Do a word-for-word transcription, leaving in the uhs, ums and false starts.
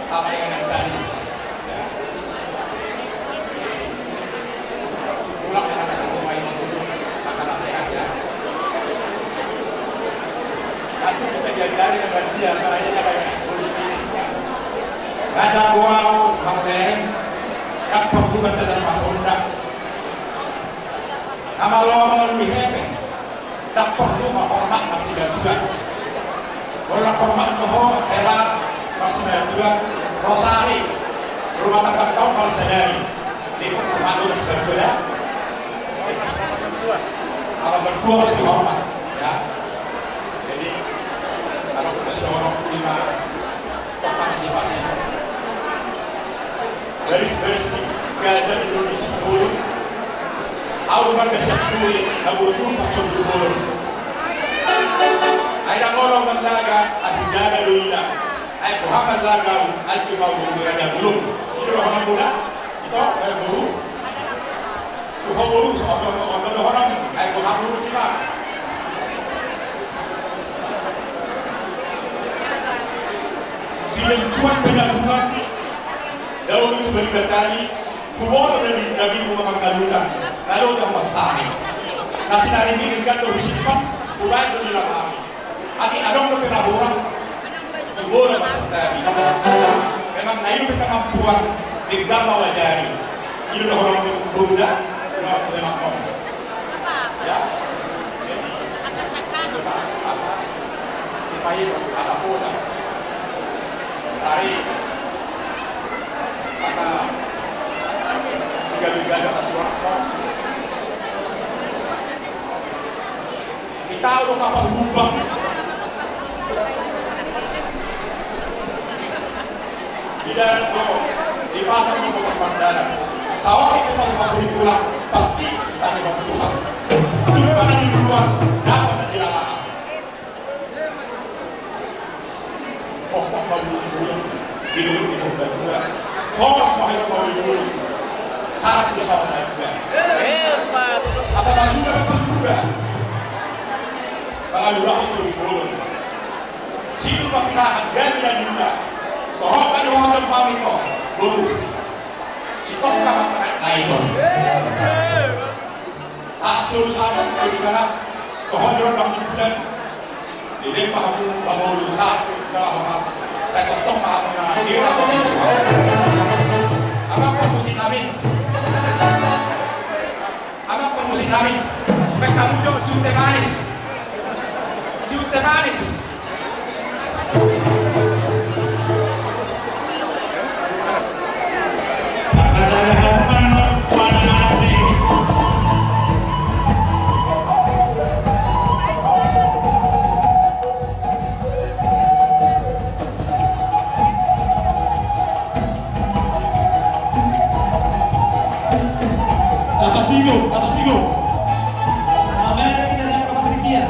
Sama dengan yang tadi. Ya. Jadi, ulang dengan kata-kata yang dulu, kata nasihat, ya. Pasti bisa diajari dengan dia, makanya dia kayak begini, ya. Raja gua, Bang Leng, kan perlu baca dari Bang Honda. Na malo mangalului hepeng, ndang porlu ma hormat marsimatua. Molo hormat do ho hela marsimatua, rosari, rumah tangga tau marsadari. Ikut hormat do marsimatua da. Ala mertua pasti hormat, ya. Jadi, kalau kita sudah orang terima, Baris-baris ni gaja di Indonesia bolon. Au do marga siap kue, na bolon pun pakson di bolon. Ai na ngolong marlaga, ai jaga do ina. Ai boha marlaga, ai ke mau bolon raja bolon. Itu lah orang bola. Ito, eh, boru. Tuho boru, so, ondo, ondo, ondo, ondo, ai, tuho boru, ima. Silentuan penalungan, daun itu beri batani, kuboto dari daging rumah mangkalutan, lalu ada masari. Nasi dari ini kan tuh disimpan, kubaik tuh di lamari. Ati adong dope na borat, tu bola masuk tadi. Memang na i dope kemampuan, denggan ma uajari. I do dohonon ni boru da, memang memang. Ya. Jadi, kata, kata, supaya kata bola. Tari, kata, tiga tiga kata suara. Ita do kapal gubang. Di darat do, di pasar do, di pandaran. Saotik di pasu-pasu di tulang, pasti tangihon Tuhan. Jumpa na di luar, dapat na di lalangan. Pokok mau dulu, dulu, dulu, dulu, dulu. Horas mau itu mau dulu. Saat itu saat itu. Hebat. Apa mau juga, apa juga? Bang, aduh, aku suruh dulu. Situ papilahan, gaji dan juga. Tohok kan di hotel pamit kok. Dulu. Si Tongka makan naik, Bang. Saat suruh sahabat ke di ganas, tohok jual bang timbulan. Di lembah aku, bang ulu, saat ke dalam hotel. Saya ketok maaf, nah, dia apa itu? Apa, apa musim namin? Anak pemusik kami, baik kamu jawab Siu Teh Manis. Siu Teh Manis. Kapasigo, kapasigo. Pamer kita dan kapasigo.